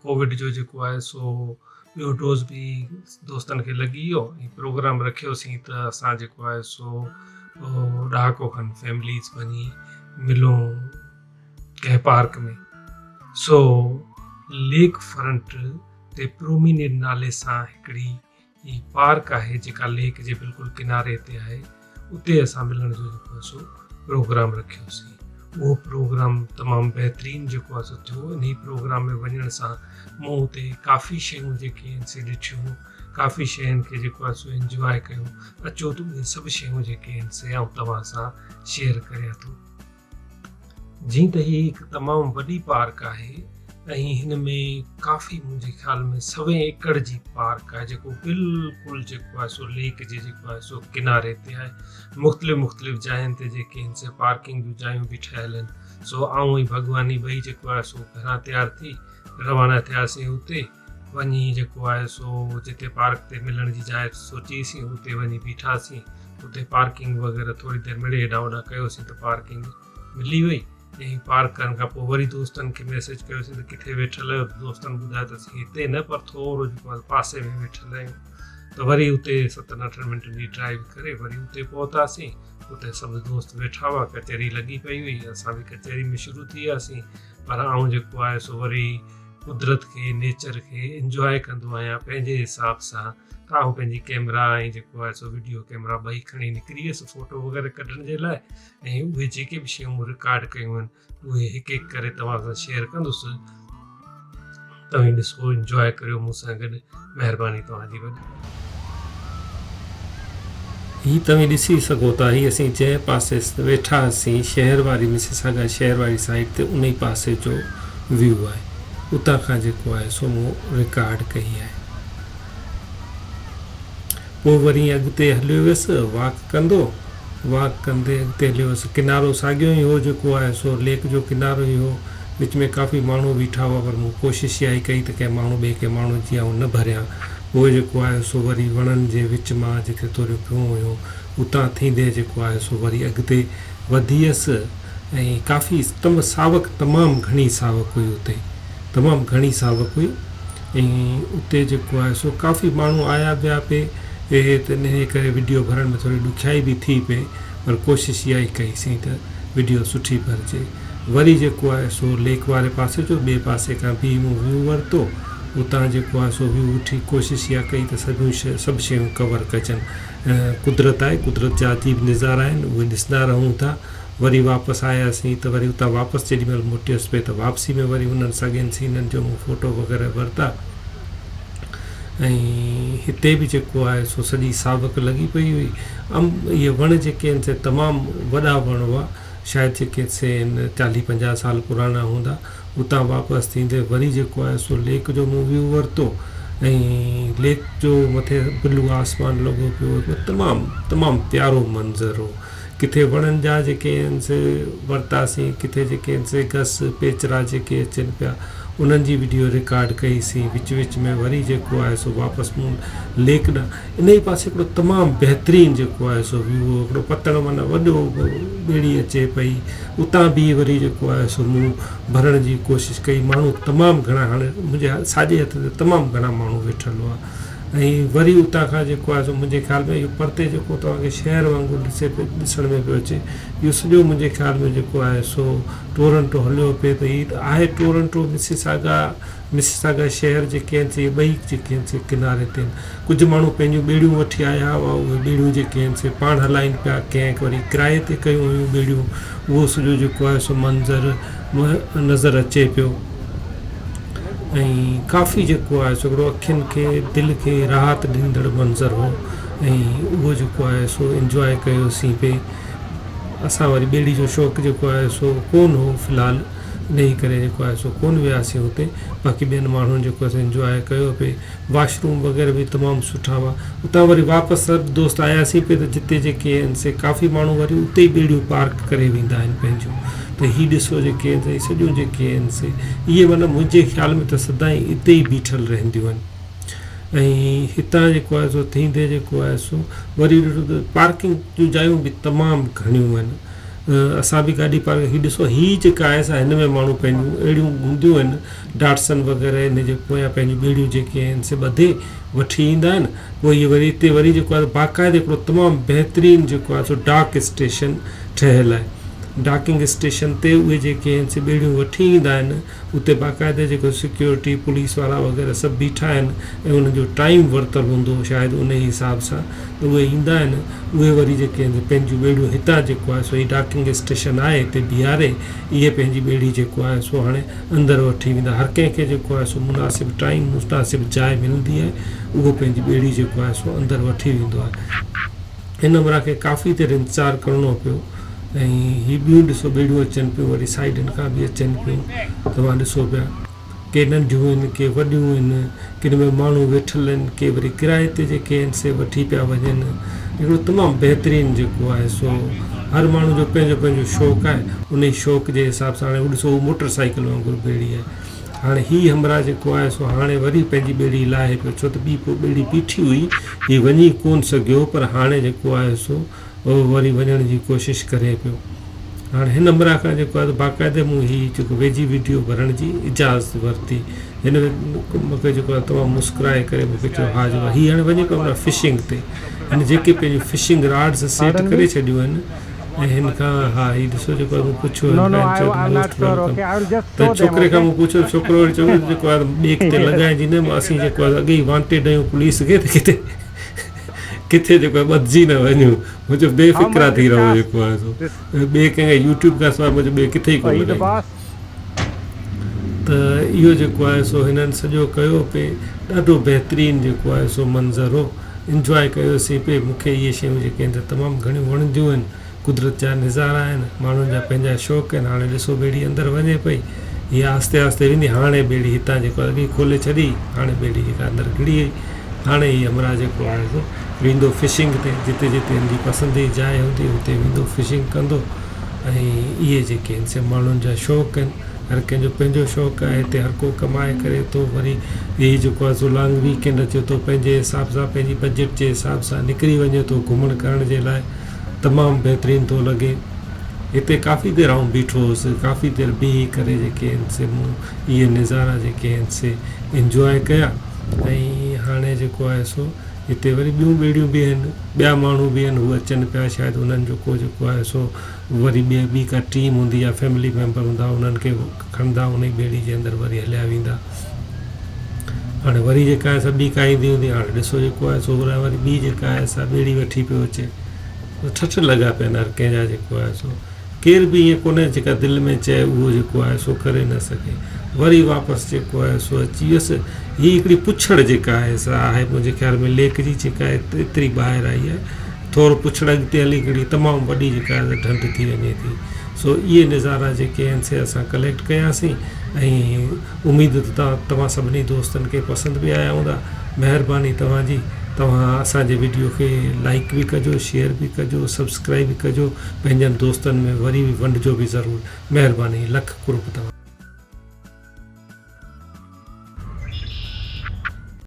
Covid جو جيڪو آهي سو ٻيو ڊوز به دوستن کي لڳي ويو ۽ پروگرام رکيوسين ته اسان جيڪو آهي سو ڏهاڪو کن فيمليز وڃي ملون ڪنهن پارڪ ۾ سو ليڪ فرنٽ تي پرومينيڊ نالي سان هڪڙي هي پارڪ آهي جيڪا ليڪ جي بلڪل ڪناري تي آهي اتي اسان ملڻ جو جيڪو آهي سو پروگرام رکيوسين اهو پروگرام تمام بهترين جيڪو آهي سو ٿيو انهي پروگرام ۾ وڃڻ سان مون اتي ڪافي شيون جيڪي آهن سي ڏٺيون ڪافي شين کي جيڪو آهي سو انجواء ڪيو اچو ته اهي سڀ شيون جيڪي آهن سي آئون توهان سان شيئر ڪريان ٿو. جيئن ته هي هڪ تمام وڏي پارڪ آهي ۽ هن ۾ ڪافي منهنجي خيال ۾ سوين ايڪڙ جي پارڪ آهي جيڪو بلڪل جيڪو آهي سو ليڪ جي جيڪو آهي سو ڪناري تي آهي مختلف مختلف جاين تي جيڪي آهن سي پارڪنگ جون جايون به ٺهيل آهن سو آئون ۽ ڀڳواني ٻئي جيڪو آهي سو گهران تيار ٿي روانا ٿياسين اتي وڃي جيڪو آهي سو جتي پارڪ تي ملڻ جي جاء سوچيسين اتي وڃي بيٺاسين اتي پارڪنگ وغيره ٿوري دير مڙي هيڏانهن هوڏانهن ڪيوسين ته پارڪنگ ملي وئي ۽ پارڪ ڪرڻ کان پوء وري دوستن کي ميسيج ڪيوسين ته ڪٿي ويٺل آهيو ته دوستن ٻڌايو ته اسين هتي نه پر ٿورو جيڪو آهي پاسي ۾ ويٺل آهيون ته وري اتي ستن اٺن منٽن جي ڊرائيو ڪري وري اتي پهتاسين اتي سڀ دوست ويٺا هئا ڪچهري لڳي پئي هئي اسان به ڪچهري ۾ شروع ٿي وياسين پر آئون جيڪو آهي سو وري قدرت کي نيچر کي انجواء ڪندو آهيان پنهنجي حساب سان ته آئون پنهنجي ڪيمرا ۽ جيڪو آهي سو وڊيو ڪيمرا ٻئي کڻي نڪري ويس فوٽو وغيره ڪڍڻ جي لاء ۽ اهي جيڪي به شيون مون رڪارڊ ڪيون آهن اهي هڪ هڪ ڪري توهان سان شيئر ڪندس توهين ڏسو انجواء ڪريو مون سان گڏ مهرباني توهان جي وڏي. هي توهين ڏسي سگهو ٿا هي اسين جنهن پاسي ويٺا هئاسين شهر واري مسيساگا شهر واري سائيڊ تي انهي پاسي جو ويو آهي اتان کان جيڪو آهي سو مون رڪارڊ ڪئي آهي. پوء وري اڳتي هليو ويس واڪ ڪندو واڪ ڪندي اڳتي هليو ويس ڪنارو ساڳيو ئي هو جيڪو آهي سو ليڪ جو ڪنارو ئي هو وچ ۾ ڪافي ماڻهو بيٺا هئا پر مون ڪوشش اها ئي ڪئي ته ڪنهن ماڻهو ٻئي ڪنهن ماڻهو جي آئون نه ڀريان. پوء جيڪو آهي سو وري وڻن جي وچ مان جتي توريو پيو هيو اتان ٿيندي جيڪو آهي سو وري اڳتي وڌيس ۽ ڪافي تم ساوڪ تمام گهڻي ساوڪ هئي اتي تمام گهڻي ساوڪ هئي ۽ اتي جيڪو آهي سو ڪافي ماڻهو آيا ويا پئي ته انهيء ڪري وڊيو ڀرڻ ۾ ٿوري ڏکيائي به ٿي پئي پر ڪوشش اها ئي ڪئي سين ته وڊيو سٺي ڀرجي. وري جيڪو آهي سو ليڪ واري پاسي جو ٻئي پاسي کان بيهي مون ويو ورتو. اتان جيڪو آهي سو ويو وٺي ڪوشش اها ڪئي ته سڀيون سڀ شيون ڪور ڪجن. قدرت آهي، قدرت جا عجيب نظارا آهن، اهي ڏسندا رهون ٿا. وري واپس آياسين ته وري اتان واپس جيڏي مهل موٽيس پئي ته واپسي ۾ وري انهن ساڳين سينن جو مون فوٽو وغيره ورتا. ۽ هتي به جيڪو آهي سو سڄي ساوڪ لڳي پئي هئي. انب اهي وڻ جيڪي آهن سي تمام وڏا وڻ هئا. شايد جيڪي سي آهن چاليهه پنجاهه سال پراڻا هوندا. اتان واپس ٿيندي وري جيڪو آهي سو ليڪ جو مون ويو ورتو ۽ ليڪ جو مٿي بلو آسمان لڳو پيو هو. تمام تمام پيارو منظر هو. ڪٿي وڻن جا جيڪي آهن سي ورتاسين ڪٿي جيڪي آهن سي گس پيچرا جيڪي اچن پيا انهن جي وڊيو رڪارڊ ڪئي سين وچ وچ ۾ وري جيڪو آهي سو واپس مون ليڪ ڏانهن انهي پاسي هڪڙو تمام بهترين جيڪو آهي سو ويو هو هڪڙو پتڻ معنيٰ وڏو ٻيڙي اچي پئي اتان بيهي وري جيڪو آهي سو مون ڀرڻ جي ڪوشش ڪئي ماڻهو تمام گهڻا هاڻي منهنجي ساڄي هٿ تي تمام گهڻا ماڻهو ويٺل هئا ۽ وري اتان کان جيڪو آهي سو منهنجي خيال ۾ اهو پرتي جيڪو توهان کي شهر وانگر ڏسي پيو ڏسڻ ۾ پيو اچي اهو سڄو منهنجي خيال ۾ جيڪو آهي سو ٽورنٽو هليو پئي ته هي ته آهي ٽورنٽو مسيساگا مسيساگا شهر جيڪي آهن سي اهي ٻئي جيڪي آهن سي ڪناري تي آهن ڪجهه ماڻهو پنهنجون ٻيڙيون وٺي آيا هئا اهي ٻيڙيون جيڪي آهن سي پاڻ هلائين پيا ڪنهن وري ڪرائي تي ڪيون هيون ٻيڙيون اهو سڄو جيڪو آهي سو منظر نظر اچي پيو ۽ ڪافي جيڪو آهي سو هڪڙو اکين کي دل کي راحت ڏيندڙ منظر هو ۽ اهو جيڪو آهي سو انجواء ڪيوسين پئي اسان وري ٻيڙي جو شوق جيڪو آهي سو ڪون هو في الحال انهي ڪري جيڪو آهي سو ڪون وياسين اتي باقي ٻين ماڻهن جيڪو آهي سو انجواء ڪيو پئي واش روم وغيره به تمام سٺا هئا اتان وري واپس سڀ دوست آياسين پئي ته جتي جيڪي آهن سي ڪافي ماڻهو وري اتي ئي ٻيڙيون پارڪ ڪري ويندا آهن پنهنجون ته هي ڏسو جيڪي آهن سي سڄيون جيڪي آهن سي اهي معنيٰ منهنجي خيال ۾ ته سدائين اتي ئي بيٺل رهنديون آهن ۽ هتان جيڪو آهي سو ٿيندي جيڪو آهي سو وري ڏٺو ته پارڪنگ جون جايون به تمام گهڻيون آهن. اسان به گاڏي پارڪ هي ڏسو هي جيڪا آهي سا هن ۾ ماڻهو پنهنجون اهڙيون هونديون آهن ڊاٽسن وغيره ان جي پويان پنهنجون ٻيڙيون جيڪي آهن سي ٻڌي وٺي ايندا آهن پوء اهي وري هتي وري جيڪو آهي باقاعدي هڪڙو تمام بهترين جيڪو آهي سو ڊاڪ اسٽيشن ٺهيل آهي ڊاڪنگ اسٽيشن تي اهي جيڪي آهن سي ٻيڙيون وٺي ايندا آهن اتي باقاعدي جيڪو سيڪيورٽي پوليس وارا وغيره سڀ بيٺا آهن ۽ انهن جو ٽائيم ورتل هوندو شايد انهي حساب سان ته اهي ايندا آهن اهي وري جيڪي آهن پنهنجون ٻيڙيون هتان جيڪو آهي سو هي ڊاڪنگ اسٽيشن آهي هتي بيهاري اهي پنهنجي ٻيڙي جيڪو آهي سو هاڻي اندر وٺي ويندا هر ڪنهن کي جيڪو آهي سو مناسب ٽائيم مناسب جاء ملندي آهي اهو پنهنجي ٻيڙي جيڪو آهي سو اندر وٺي ويندو آهي هن همراهه کي ڪافي دير انتظار ڪرڻو پيو ۽ هي ٻيون ڏسو ٻيڙيون اچن پيون وري سائيڊن کان به اچن پيون توهان ڏسو پيا ڪي ننڍيون آهن ڪي وڏيون آهن ڪن ۾ ماڻهو ويٺل آهن ڪي وري ڪرائي تي جيڪي آهن سي وٺي پيا وڃن هڪڙو تمام بهترين جيڪو آهي سو هر ماڻهو جو پنهنجو پنهنجو شوق آهي انهي شوق جي حساب سان هاڻي هو ڏسو هو موٽر سائيڪل وانگر ٻيڙي آهي هاڻي هي همراهه جيڪو آهي سو هاڻي وري پنهنجي ٻيڙي لاهي پيو ڇو ته ٻي پوء ٻيڙي بيٺي هئي هي وڃي ڪونه سگهيو پر هاڻي جيڪو آهي سو وري وڃڻ جي ڪوشش ڪري پيو. هاڻي هن همراهه کان جيڪو آهي باقاعدي مون هي جيڪو ويجهي وڊيو ڀرڻ جي اجازت ورتي. هن مون کي جيڪو آهي تمام مسڪرائي ڪري مون کي چيو ها جيڪو هي هاڻي وڃي پيو همراهه فشنگ تي. هن جيڪي پنهنجون فشنگ راڊز سيٽ ڪري ڇڏيون آهن ۽ هن کان ها هي ڏسو جيڪو آهي مون پڇيو هن کان هن چيو ته موسٽ welcome ته ڇوڪري کان مون پڇيو ڇوڪرو وري چيو ته جيڪو آهي ٻئي ڪٿي لڳائجي نه اسين جيڪو آهي اڳي ئي وانٽيڊ آهيون پوليس کي ته ڪٿي ڪٿي جيڪو آهي ٻڌجي نه وڃون. مون چيو بي فڪرا ٿي رهو جيڪو آهي سو ٻئي ڪنهن کي يوٽيوب کان سواء مون چيو ٻئي ڪٿي ئي ڪونه لڳائيندس. ته اهو جيڪو آهي سو هنن سڄو ڪيو پئي ڏاڍو بهترين جيڪو آهي سو منظر هو انجواء ڪيوسين پئي مون کي اهي شيون جيڪي آهن سي تمام گهڻيون وڻنديون آهن قدرت جا نظارا آهن ماڻهن جا پنهنجا شوق آهن هاڻي ڏسو ٻيڙي اندر وڃي پئي هي آهستي آهستي ويندي هاڻي ٻيڙي هتان جيڪو آهي اڳي کولي ڇڏي هاڻي ٻيڙي جيڪا اندر گهڙي وئي هاڻي هي همراهه جيڪو آهي سو ويندو فشنگ تي جتي جتي هن جي پسندي جي جاء هوندي اتي ويندو فشنگ ڪندو ۽ اهي جيڪي آهن سي ماڻهن جا شوق آهن هر ڪنهن جو پنهنجو شوق آهي هتي هر ڪو ڪمائي ڪري ٿو وري هي جيڪو آهي سو لانگ ويڪ اينڊ اچي ٿو پنهنجي حساب سان پنهنجي بجيٽ جي حساب سان نڪري وڃي ٿو گهمڻ ڪرڻ جي لاء تمام بهترين ٿو لڳي. هتي ڪافي دير آئون بيٺو هوس. ڪافي دير بيهي ڪري جيڪي آهن سي مون اهي نظارا جيڪي آهن سي انجواء ڪيا ۽ هاڻي جيڪو آهي سو هتي وري ٻيون ٻيڙيون به آهن ٻيا ماڻهو به آهن هو اچن پيا شايد انهن جو ڪو جيڪو آهي سو وري ٻي ٻي ڪا ٽيم هوندي يا فيملي ميمبر هوندا انهن کي کڻندا انهي ٻيڙي جي اندر وري هليا ويندا. هاڻي وري جيڪا آهي سا ٻي ڪا ايندي هوندي هاڻي ڏسو جيڪو آهي سو وري ٻي جيڪا آهي سا ٻيڙي وٺي پيو اچي. ٺٺ لڳا پيا آهن هر ڪنهن جا جيڪو آهي سو ڪير به ائين ڪونهي جيڪا دل ۾ چئي اهو جيڪو آهي سو ڪري نه سگهي وري واپس جيڪو آهي سو اچي ويس هي هڪڙي پڇڙ جيڪا آهي سا آهي منهنجي خيال ۾ ليڪ جي جيڪا ايتري ٻاهر آئي آهي ٿورو پڇڙ اڳتي هلي هڪڙي تمام وڏي جيڪا آهي ڍنڍ ٿي وڃي ٿي سو اهي نظارا جيڪي آهن سي اسان ڪليڪٽ ڪياسين ۽ اميد ته توهان سڀني دوستن کي پسند به آيا هوندا مهرباني توهان جي توهان اسان جي وڊيو کي لائيڪ به ڪجو شيئر به ڪجو سبسڪرائيب به ڪجو پنهنجن دوستن ۾ وري به ونڊجو به ضرور مهرباني لک قرب توهان.